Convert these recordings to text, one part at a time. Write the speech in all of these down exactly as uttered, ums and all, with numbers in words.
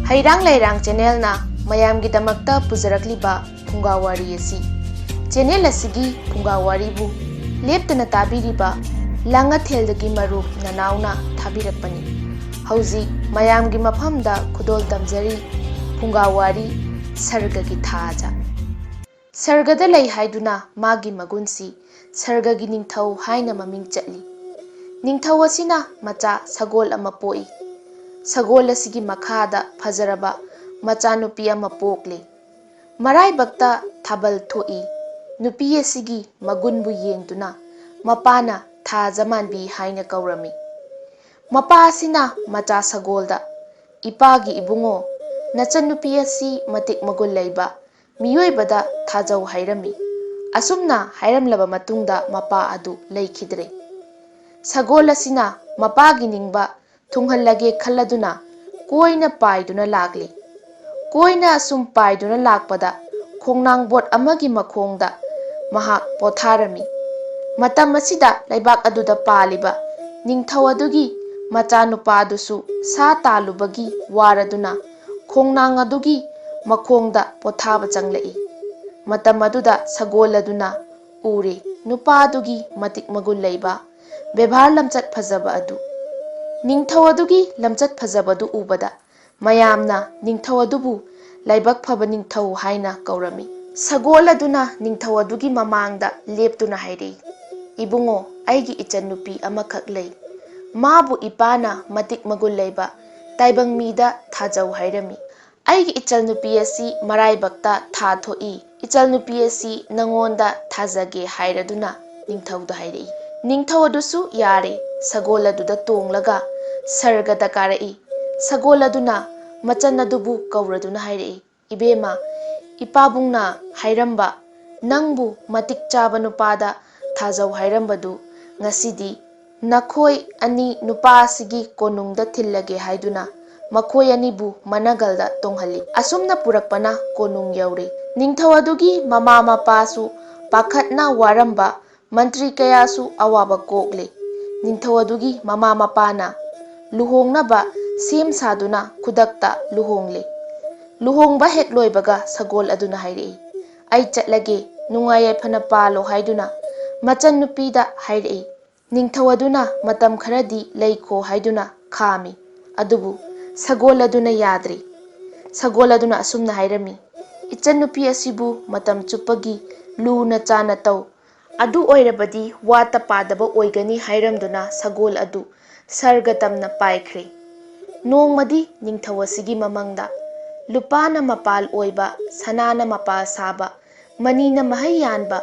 ꯍꯩꯔꯥꯡ ꯂꯩꯔꯥꯡ ꯆꯦꯅꯦꯜꯅ ꯃꯌꯥꯝꯒꯤꯗꯃꯛꯇ ꯄꯨꯖꯔꯛꯂꯤꯕ ꯐꯨꯡꯒꯥ ꯋꯥꯔꯤ ꯑꯁꯤ, ꯆꯦꯅꯦꯜ ꯑꯁꯤꯒꯤ ꯐꯨꯡꯒꯥ ꯋꯥꯔꯤꯕꯨ ꯂꯦꯞꯇꯅ ꯇꯥꯕꯤꯔꯤꯕ ꯂꯥꯡꯉꯊꯦꯜꯗꯒꯤ ꯃꯔꯨꯞ ꯅꯅꯥꯎꯅ ꯊꯥꯕꯤꯔꯛꯄꯅꯤ꯫ ꯍꯧꯖꯤꯛ ꯃꯌꯥꯝꯒꯤ ꯃꯐꯝꯗ ꯈꯨꯗꯣꯜ ꯇꯝꯖꯔꯤ ꯐꯨꯡꯒꯥ ꯋꯥꯔꯤ ꯁꯔꯒꯒꯤ ꯊꯥꯖ꯫ ꯁꯔꯒꯗ ꯂꯩ ꯍꯥꯏꯗꯨꯅ ꯃꯥꯒꯤ ꯃꯒꯨꯟꯁꯤ ꯁꯔꯒꯒꯤ ꯅꯤꯡꯊꯧ ꯍꯥꯏꯅ ꯃꯃꯤꯡ ꯆꯠꯂꯤ꯫ ꯅꯤꯡꯊꯧ ꯑꯁꯤꯅ ꯃꯆꯥ ꯁꯒꯣꯜ ꯑꯃ ꯄꯣꯛꯏ꯫ ꯁꯒꯣꯜ ꯑꯁꯤꯒꯤ ꯃꯈꯥꯗ ꯐꯖꯔꯕ ꯃꯆꯥꯅꯨꯄꯤ ꯑꯃ ꯄꯣꯛꯂꯦ꯫ ꯃꯔꯥꯏꯕꯛꯇ ꯊꯥꯕꯜ ꯊꯣꯛꯏ꯫ ꯅꯨꯄꯤ ꯑꯁꯤꯒꯤ ꯃꯒꯨꯟꯕꯨ ꯌꯦꯡꯗꯨꯅ ꯃꯄꯥꯅ ꯊꯥꯖ ꯃꯥꯟꯕꯤ ꯍꯥꯏꯅ ꯀꯧꯔꯝꯃꯤ꯫ ꯃꯄꯥ ꯑꯁꯤꯅ ꯃꯆꯥ ꯁꯒꯣꯜꯗ, "ꯏꯄꯥꯒꯤ ꯏꯕꯨꯡꯉꯣ, ꯅꯆꯟꯅꯨꯄꯤ ꯑꯁꯤ ꯃꯇꯤꯛ ꯃꯒꯨꯟ ꯂꯩꯕ ꯃꯤꯑꯣꯏꯕꯗ ꯊꯥꯖꯧ" ꯍꯥꯏꯔꯝꯃꯤ꯫ ꯑꯁꯨꯝꯅ ꯍꯥꯏꯔꯝꯂꯕ ꯃꯇꯨꯡꯗ ꯃꯄꯥ ꯑꯗꯨ ꯂꯩꯈꯤꯗ꯭ꯔꯦ꯫ ꯁꯒꯣꯜ ꯑꯁꯤꯅ ꯃꯄꯥꯒꯤ ꯅꯤꯡꯕ ꯊꯨꯡꯍꯜꯂꯒꯦ ꯈꯜꯂꯗꯨꯅ ꯀꯣꯏꯅ ꯄꯥꯏꯗꯨꯅ ꯂꯥꯛꯂꯤ꯫ ꯀꯣꯏꯅ ꯑꯁꯨꯝ ꯄꯥꯏꯗꯨꯅ ꯂꯥꯛꯄꯗ ꯈꯣꯡꯅꯥꯡꯕꯣꯠ ꯑꯃꯒꯤ ꯃꯈꯣꯡꯗ ꯃꯍꯥꯛ ꯄꯣꯊꯥꯔꯝꯃꯤ꯫ ꯃꯇꯝ ꯑꯁꯤꯗ ꯂꯩꯕꯥꯛ ꯑꯗꯨꯗ ꯄꯥꯜꯂꯤꯕ ꯅꯤꯡꯊꯧ ꯑꯗꯨꯒꯤ ꯃꯆꯥꯅꯨꯄꯥ ꯑꯗꯨꯁꯨ ꯁꯥ ꯇꯥꯜꯂꯨꯕꯒꯤ ꯋꯥꯔꯗꯨꯅ ꯈꯣꯡꯅꯥꯡ ꯑꯗꯨꯒꯤ ꯃꯈꯣꯡꯗ ꯄꯣꯊꯥꯕ ꯆꯪꯂꯛꯏ꯫ ꯃꯇꯝ ꯑꯗꯨꯗ ꯁꯒꯣꯜ ꯑꯗꯨꯅ ꯎꯔꯦ ꯅꯨꯄꯥ ꯑꯗꯨꯒꯤ ꯃꯇꯤꯛ ꯃꯒꯨꯟ ꯂꯩꯕ, ꯕꯦꯕꯥꯔ ꯂꯝꯆꯠ ꯐꯖꯕ ꯑꯗꯨ꯫ ꯅꯤꯡꯊꯧ ꯑꯗꯨꯒꯤ ꯂꯝꯆꯠ ꯐꯖꯕꯗꯨ ꯎꯕꯗ ꯃꯌꯥꯝꯅ ꯅꯤꯡꯊꯧ ꯑꯗꯨꯕꯨ ꯂꯥꯏꯕꯛ ꯐꯕ ꯅꯤꯡꯊꯧ ꯍꯥꯏꯅ ꯀꯧꯔꯝꯃꯤ꯫ ꯁꯒꯣꯜ ꯑꯗꯨꯅ ꯅꯤꯡꯊꯧ ꯑꯗꯨꯒꯤ ꯃꯃꯥꯡꯗ ꯂꯦꯞꯇꯨꯅ ꯍꯥꯏꯔꯛꯏ, "ꯏꯕꯨꯡꯉꯣ, ꯑꯩꯒꯤ ꯏꯆꯟꯅꯨꯄꯤ ꯑꯃꯈꯛ ꯂꯩ꯫ ꯃꯥꯕꯨ ꯏꯄꯥꯅ ꯃꯇꯤꯛ ꯃꯒꯨꯟ ꯂꯩꯕ ꯇꯥꯏꯕꯪ ꯃꯤꯗ ꯊꯥꯖꯧ ꯍꯥꯏꯔꯝꯃꯤ꯫ ꯑꯩꯒꯤ ꯏꯆꯜꯅꯨꯄꯤ ꯑꯁꯤ ꯃꯔꯥꯏꯕꯛꯇ ꯊꯥ ꯊꯣꯛꯏ꯫ ꯏꯆꯜꯅꯨꯄꯤ ꯑꯁꯤ ꯅꯉꯣꯟꯗ ꯊꯥꯖꯒꯦ" ꯍꯥꯏꯔꯗꯨꯅ ꯅꯤꯡꯊꯧꯗ ꯍꯥꯏꯔꯛꯏ꯫ ꯅꯤꯡꯊꯧ ꯑꯗꯨꯁꯨ ꯌꯥꯔꯦ꯫ ꯁꯒꯣꯜ ꯑꯗꯨꯗ ꯇꯣꯡꯂꯒ ꯁꯔꯒꯗ ꯀꯥꯔꯛꯏ꯫ ꯁꯒꯣꯜ ꯑꯗꯨꯅ ꯃꯆꯟ ꯑꯗꯨꯕꯨ ꯀꯧꯔꯗꯨꯅ ꯍꯥꯏꯔꯛꯏ, "ꯏꯕꯦꯝꯃ, ꯏꯄꯥꯕꯨꯡꯅ ꯍꯥꯏꯔꯝꯕ, ꯅꯪꯕꯨ ꯃꯇꯤꯛ ꯆꯥꯕ ꯅꯨꯄꯥꯗ ꯊꯥꯖꯧ ꯍꯥꯏꯔꯝꯕꯗꯨ ꯉꯁꯤꯗꯤ ꯅꯈꯣꯏ ꯑꯅꯤ ꯅꯨꯄꯥ ꯑꯁꯤꯒꯤ ꯀꯣꯅꯨꯡꯗ ꯊꯤꯜꯂꯒꯦ" ꯍꯥꯏꯗꯨꯅ ꯃꯈꯣꯏ ꯑꯅꯤꯕꯨ ꯃꯅꯒꯜꯗ ꯇꯣꯡꯍꯜꯂꯤ꯫ ꯑꯁꯨꯝꯅ ꯄꯨꯔꯛꯄꯅ ꯀꯣꯅꯨꯡ ꯌꯧꯔꯦ꯫ ꯅꯤꯡꯊꯧ ꯑꯗꯨꯒꯤ ꯃꯃꯥ ꯃꯄꯥꯁꯨ ꯄꯥꯈꯠꯅ ꯋꯥꯔꯝꯕ, ꯃꯟꯇ꯭ꯔꯤ ꯀꯌꯥꯁꯨ ꯑꯋꯥꯕ ꯀꯣꯛꯂꯦ꯫ ꯅꯤꯡꯊꯧ ꯑꯗꯨꯒꯤ ꯃꯃꯥ ꯃꯄꯥꯅ ꯂꯨꯍꯣꯡꯅꯕ ꯁꯦꯝ ꯁꯥꯗꯨꯅ ꯈꯨꯗꯛꯇ ꯂꯨꯍꯣꯡꯂꯦ꯫ ꯂꯨꯍꯣꯡꯕ ꯍꯦꯛ ꯂꯣꯏꯕꯒ ꯁꯒꯣꯜ ꯑꯗꯨꯅ ꯍꯥꯏꯔꯛꯏ, "ꯑꯩ ꯆꯠꯂꯒꯦ, ꯅꯨꯡꯉꯥꯏ ꯌꯥꯏꯐꯅ ꯄꯥꯜꯂꯣ" ꯍꯥꯏꯗꯨꯅ ꯃꯆꯟꯅꯨꯄꯤꯗ ꯍꯥꯏꯔꯛꯏ꯫ ꯅꯤꯡꯊꯧ ꯑꯗꯨꯅ ꯃꯇꯝ ꯈꯔꯗꯤ ꯂꯩꯈꯣ ꯍꯥꯏꯗꯨꯅ ꯈꯥꯝꯃꯤ꯫ ꯑꯗꯨꯕꯨ ꯁꯒꯣꯜ ꯑꯗꯨꯅ ꯌꯥꯗ꯭ꯔꯦ꯫ ꯁꯒꯣꯜ ꯑꯗꯨꯅ ꯑꯁꯨꯝꯅ ꯍꯥꯏꯔꯝꯃꯤ, "ꯏꯆꯟꯅꯨꯄꯤ ꯑꯁꯤꯕꯨ ꯃꯇꯝ ꯆꯨꯞꯄꯒꯤ ꯂꯨꯅ ꯆꯥꯅ ꯇꯧ꯫ ꯑꯗꯨ ꯑꯣꯏꯔꯕꯗꯤ ꯋꯥꯠꯇ ꯄꯥꯗꯕ ꯑꯣꯏꯒꯅꯤ" ꯍꯥꯏꯔꯝꯗꯨꯅ ꯁꯒꯣꯜ ꯑꯗꯨ ꯁꯔꯒ ꯇꯝꯅ ꯄꯥꯏꯈ꯭ꯔꯦ꯫ ꯅꯣꯡꯃꯗꯤ ꯅꯤꯡꯊꯧ ꯑꯁꯤꯒꯤ ꯃꯃꯪꯗ ꯂꯨꯄꯥꯅ ꯃꯄꯥꯜ ꯑꯣꯏꯕ, ꯁꯅꯥꯅ ꯃꯄꯥꯜ ꯁꯥꯕ, ꯃꯅꯤꯅ ꯃꯍꯩ ꯌꯥꯟꯕ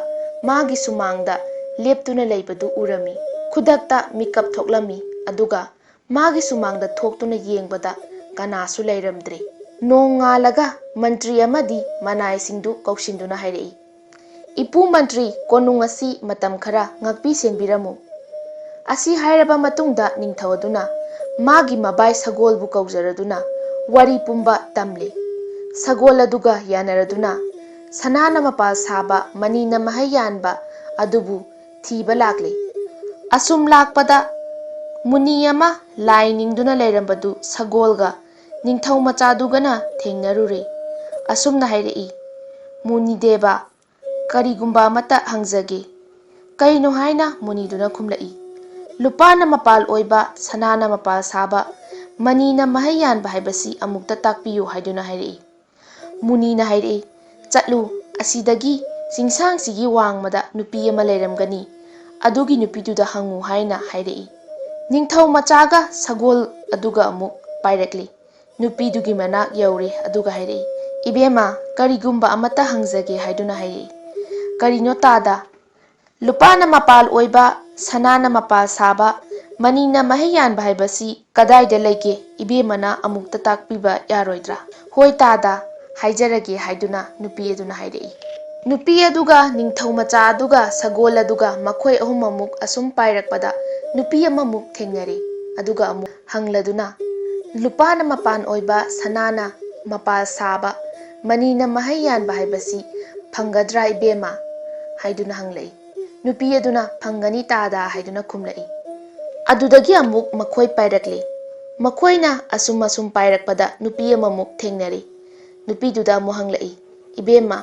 ꯃꯥꯒꯤ ꯁꯨꯃꯥꯡꯗ ꯂꯦꯞꯇꯨꯅ ꯂꯩꯕꯗꯨ ꯎꯔꯝꯃꯤ꯫ ꯈꯨꯗꯛꯇ ꯃꯤꯀꯞ ꯊꯣꯛꯂꯝꯃꯤ, ꯑꯗꯨꯒ ꯃꯥꯒꯤ ꯁꯨꯃꯥꯡꯗ ꯊꯣꯛꯇꯨꯅ ꯌꯦꯡꯕꯗ ꯀꯅꯥꯁꯨ ꯂꯩꯔꯝꯗ꯭ꯔꯦ꯫ ꯅꯣꯡꯉꯥꯜꯂꯒ ꯃꯟꯇ꯭ꯔꯤ ꯑꯃꯗꯤ ꯃꯅꯥꯏꯁꯤꯡꯗꯨ ꯀꯧꯁꯤꯟꯗꯨꯅ ꯍꯥꯏꯔꯛꯏ, "ꯏꯄꯨ ꯃꯟꯇ꯭ꯔꯤ, ꯀꯣꯅꯨꯡ ꯑꯁꯤ ꯃꯇꯝ ꯈꯔ ꯉꯥꯛꯄꯤ ꯁꯦꯟꯕꯤꯔꯝꯃꯨ"꯫ ꯑꯁꯤ ꯍꯥꯏꯔꯕ ꯃꯇꯨꯡꯗ ꯅꯤꯡꯊꯧ ꯑꯗꯨꯅ ꯃꯥꯒꯤ ꯃꯕꯥꯏ ꯁꯒꯣꯜꯕꯨ ꯀꯧꯖꯔꯗꯨꯅ ꯋꯥꯔꯤ ꯄꯨꯝꯕ ꯇꯝꯂꯦ꯫ ꯁꯒꯣꯜ ꯑꯗꯨꯒ ꯌꯥꯅꯔꯗꯨꯅ ꯁꯅꯥꯅ ꯃꯄꯥꯜ ꯁꯥꯕ, ꯃꯅꯤꯅ ꯃꯍꯩ ꯌꯥꯟꯕ ꯑꯗꯨꯕꯨ ꯊꯤꯕ ꯂꯥꯛꯂꯦ꯫ ꯑꯁꯨꯝ ꯂꯥꯛꯄꯗ ꯃꯨꯅꯤ ꯑꯃ ꯂꯥꯏ ꯅꯤꯡꯗꯨꯅ ꯂꯩꯔꯝꯕꯗꯨ ꯁꯒꯣꯜꯒ ꯅꯤꯡꯊꯧ ꯃꯆꯥꯗꯨꯒꯅ ꯊꯦꯡꯅꯔꯨꯔꯦ꯫ ꯑꯁꯨꯝꯅ ꯍꯥꯏꯔꯛꯏ, "ꯃꯨꯅꯤꯗꯦꯕ, ꯀꯔꯤꯒꯨꯝꯕ ꯑꯃꯠꯇ ꯍꯪꯖꯒꯦ"꯫ "ꯀꯩꯅꯣ?" ꯍꯥꯏꯅ ꯃꯨꯅꯤꯗꯨꯅ ꯈꯨꯝꯂꯛꯏ꯫ "ꯂꯨꯄꯥꯅ ꯃꯄꯥꯜ ꯑꯣꯏꯕ, ꯁꯅꯥꯅ ꯃꯄꯥꯜ ꯁꯥꯕ, ꯃꯅꯤꯅ ꯃꯍꯩ ꯌꯥꯟꯕ ꯍꯥꯏꯕꯁꯤ ꯑꯃꯨꯛꯇ ꯇꯥꯛꯄꯤꯌꯨ" ꯍꯥꯏꯗꯨꯅ ꯍꯥꯏꯔꯛꯏ꯫ ꯃꯨꯅꯤꯅ ꯍꯥꯏꯔꯛꯏ, "ꯆꯠꯂꯨ, ꯑꯁꯤꯗꯒꯤ ꯆꯤꯡꯁꯥꯡꯁꯤꯒꯤ ꯋꯥꯡꯃꯗ ꯅꯨꯄꯤ ꯑꯃ ꯂꯩꯔꯝꯒꯅꯤ꯫ ꯑꯗꯨꯒꯤ ꯅꯨꯄꯤꯗꯨꯗ ꯍꯪꯉꯨ" ꯍꯥꯏꯅ ꯍꯥꯏꯔꯛꯏ꯫ ꯅꯤꯡꯊꯧ ꯃꯆꯥꯒ ꯁꯒꯣꯜ ꯑꯗꯨꯒ ꯑꯃꯨꯛ ꯄꯥꯏꯔꯛꯂꯤ꯫ ꯅꯨꯄꯤꯗꯨꯒꯤ ꯃꯅꯥꯛ ꯌꯧꯔꯦ, ꯑꯗꯨꯒ ꯍꯥꯏꯔꯛꯏ, "ꯏꯕꯦꯝꯃ, ꯀꯔꯤꯒꯨꯝꯕ ꯑꯃꯠꯇ ꯍꯪꯖꯒꯦ" ꯍꯥꯏꯗꯨꯅ ꯍꯥꯏꯔꯛꯏ꯫ "ꯀꯔꯤꯅꯣ ꯇꯥꯗ?" "ꯂꯨꯄꯥꯅ ꯃꯄꯥꯜ ꯑꯣꯏꯕ, ꯁꯅꯥꯅ ꯃꯄꯥꯜ ꯁꯥꯕ, ꯃꯅꯤꯅ ꯃꯍꯩ ꯌꯥꯟꯕ ꯍꯥꯏꯕꯁꯤ ꯀꯗꯥꯏꯗ ꯂꯩꯒꯦ? ꯏꯕꯦꯝꯃꯅ ꯑꯃꯨꯛꯇ ꯇꯥꯛꯄꯤꯕ ꯌꯥꯔꯣꯏꯗ꯭ꯔꯥ?" "ꯍꯣꯏ ꯇꯥꯗ, ꯍꯥꯏꯖꯔꯒꯦ" ꯍꯥꯏꯗꯨꯅ ꯅꯨꯄꯤ ꯑꯗꯨꯅ ꯍꯥꯏꯔꯛꯏ꯫ ꯅꯨꯄꯤ ꯑꯗꯨꯒ ꯅꯤꯡꯊꯧ ꯃꯆꯥ ꯑꯗꯨꯒ ꯁꯒꯣꯜ ꯑꯗꯨꯒ ꯃꯈꯣꯏ ꯑꯍꯨꯝꯃꯛ ꯑꯁꯨꯝ ꯄꯥꯏꯔꯛꯄꯗ ꯅꯨꯄꯤ ꯑꯃꯃꯨꯛ ꯊꯦꯡꯅꯔꯦ꯫ ꯑꯗꯨꯒ ꯑꯃꯨꯛ ꯍꯪꯂꯗꯨꯅ, "ꯂꯨꯄꯥꯅ ꯃꯄꯥꯟ ꯑꯣꯏꯕ, ꯁꯅꯥꯅ ꯃꯄꯥꯜ ꯁꯥꯕ, ꯃꯅꯤꯅ ꯃꯍꯩ ꯌꯥꯟꯕ ꯍꯥꯏꯕꯁꯤ ꯐꯪꯒꯗ꯭ꯔꯥ ꯏꯕꯦꯝꯃ?" ꯍꯥꯏꯗꯨꯅ ꯍꯪꯂꯛꯏ꯫ ꯅꯨꯄꯤ ꯑꯗꯨꯅ, "ꯐꯪꯒꯅꯤ ꯇꯥꯗ" ꯍꯥꯏꯗꯨꯅ ꯈꯨꯝꯂꯛꯏ꯫ ꯑꯗꯨꯗꯒꯤ ꯑꯃꯨꯛ ꯃꯈꯣꯏ ꯄꯥꯏꯔꯛꯂꯦ꯫ ꯃꯈꯣꯏꯅ ꯑꯁꯨꯝ ꯑꯁꯨꯝ ꯄꯥꯏꯔꯛꯄꯗ ꯅꯨꯄꯤ ꯑꯃꯃꯨꯛ ꯊꯦꯡꯅꯔꯦ꯫ ꯅꯨꯄꯤꯗꯨꯗ ꯑꯃꯨꯛ ꯍꯪꯂꯛꯏ, "ꯏꯕꯦꯝꯃ,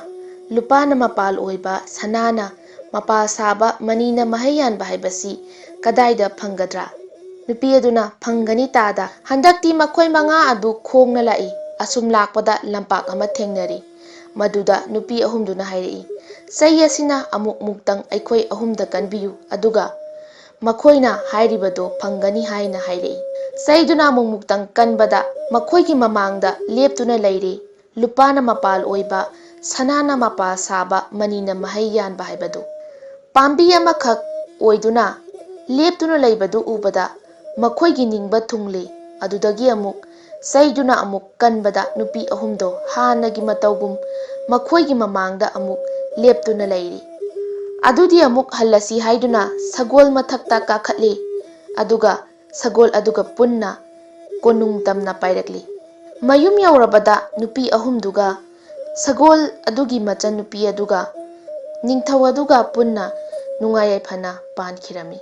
ꯂꯨꯄꯥꯅ ꯃꯄꯥꯜ ꯑꯣꯏꯕ, ꯁꯅꯥꯅ ꯃꯄꯥꯜ ꯁꯥꯕ, ꯃꯅꯤꯅ ꯃꯍꯩ ꯌꯥꯟꯕ ꯍꯥꯏꯕꯁꯤ ꯀꯗꯥꯏꯗ ꯐꯪꯒꯗ꯭ꯔꯥ?" ꯅꯨꯄꯤ ꯑꯗꯨꯅ, "ꯐꯪꯒꯅꯤ ꯇꯥꯗ꯫ ꯍꯟꯗꯛꯇꯤ ꯃꯈꯣꯏ ꯃꯉꯥ ꯑꯗꯨ ꯈꯣꯡꯅ ꯂꯥꯛꯏ꯫ ꯑꯁꯨꯝ ꯂꯥꯛꯄꯗ ꯂꯝꯄꯥꯛ ꯑꯃ ꯊꯦꯡꯅꯔꯦ꯫ ꯃꯗꯨꯗ ꯅꯨꯄꯤ ꯑꯍꯨꯝꯗꯨꯅ ꯍꯥꯏꯔꯛꯏ, 'ꯆꯩ ꯑꯁꯤꯅ ꯑꯃꯨꯛ ꯃꯨꯛꯇꯪ ꯑꯩꯈꯣꯏ ꯑꯍꯨꯝꯗ ꯀꯟꯕꯤꯌꯨ, ꯑꯗꯨꯒ ꯃꯈꯣꯏꯅ ꯍꯥꯏꯔꯤꯕꯗꯣ ꯐꯪꯒꯅꯤ' ꯍꯥꯏꯅ ꯍꯥꯏꯔꯛꯏ꯫ ꯆꯩꯗꯨꯅ ꯑꯃꯨꯛ ꯃꯨꯛꯇꯪ ꯀꯟꯕꯗ ꯃꯈꯣꯏꯒꯤ ꯃꯃꯥꯡꯗ ꯂꯦꯞꯇꯨꯅ ꯂꯩꯔꯦ ꯂꯨꯄꯥꯅ ꯃꯄꯥꯜ ꯑꯣꯏꯕ, ꯁꯅꯥꯅ ꯃꯄꯥꯜ ꯁꯥꯕ, ꯃꯅꯤꯅ ꯃꯍꯩ ꯌꯥꯟꯕ ꯍꯥꯏꯕꯗꯨ꯫ ꯄꯥꯝꯕꯤ ꯑꯃꯈꯛ ꯑꯣꯏꯗꯨꯅ ꯂꯦꯞꯇꯨꯅ ꯂꯩꯕꯗꯨ ꯎꯕꯗ ꯃꯈꯣꯏꯒꯤ ꯅꯤꯡꯕ ꯊꯨꯡꯂꯦ꯫ ꯑꯗꯨꯗꯒꯤ ꯑꯃꯨꯛ ꯆꯩꯗꯨꯅ ꯑꯃꯨꯛ ꯀꯟꯕꯗ ꯅꯨꯄꯤ ꯑꯍꯨꯝꯗꯣ ꯍꯥꯟꯅꯒꯤ ꯃꯇꯧꯒꯨꯝ ꯃꯈꯣꯏꯒꯤ ꯃꯃꯥꯡꯗ ꯑꯃꯨꯛ ꯂꯦꯞꯇꯨꯅ ꯂꯩꯔꯤ꯫ ꯑꯗꯨꯗꯤ ꯑꯃꯨꯛ ꯍꯜꯂꯁꯤ ꯍꯥꯏꯗꯨꯅ ꯁꯒꯣꯜ ꯃꯊꯛꯇ ꯀꯥꯈꯠꯂꯤ꯫ ꯑꯗꯨꯒ ꯁꯒꯣꯜ ꯑꯗꯨꯒ ꯄꯨꯟꯅ ꯀꯣꯅꯨꯡ ꯇꯝꯅ ꯄꯥꯏꯔꯛꯂꯤ꯫ ꯃꯌꯨꯝ ꯌꯧꯔꯕꯗ ꯅꯨꯄꯤ ꯑꯍꯨꯝꯗꯨꯒ ꯁꯒꯣꯜ ꯑꯗꯨꯒꯤ ꯃꯆꯟꯅꯨꯄꯤ ꯑꯗꯨꯒ ꯅꯤꯡꯊꯧ ꯑꯗꯨꯒ ꯄꯨꯟꯅ ꯅꯨꯡꯉꯥꯏ ꯌꯥꯏꯐꯅ ꯄꯥꯟꯈꯤꯔꯝꯃꯤ꯫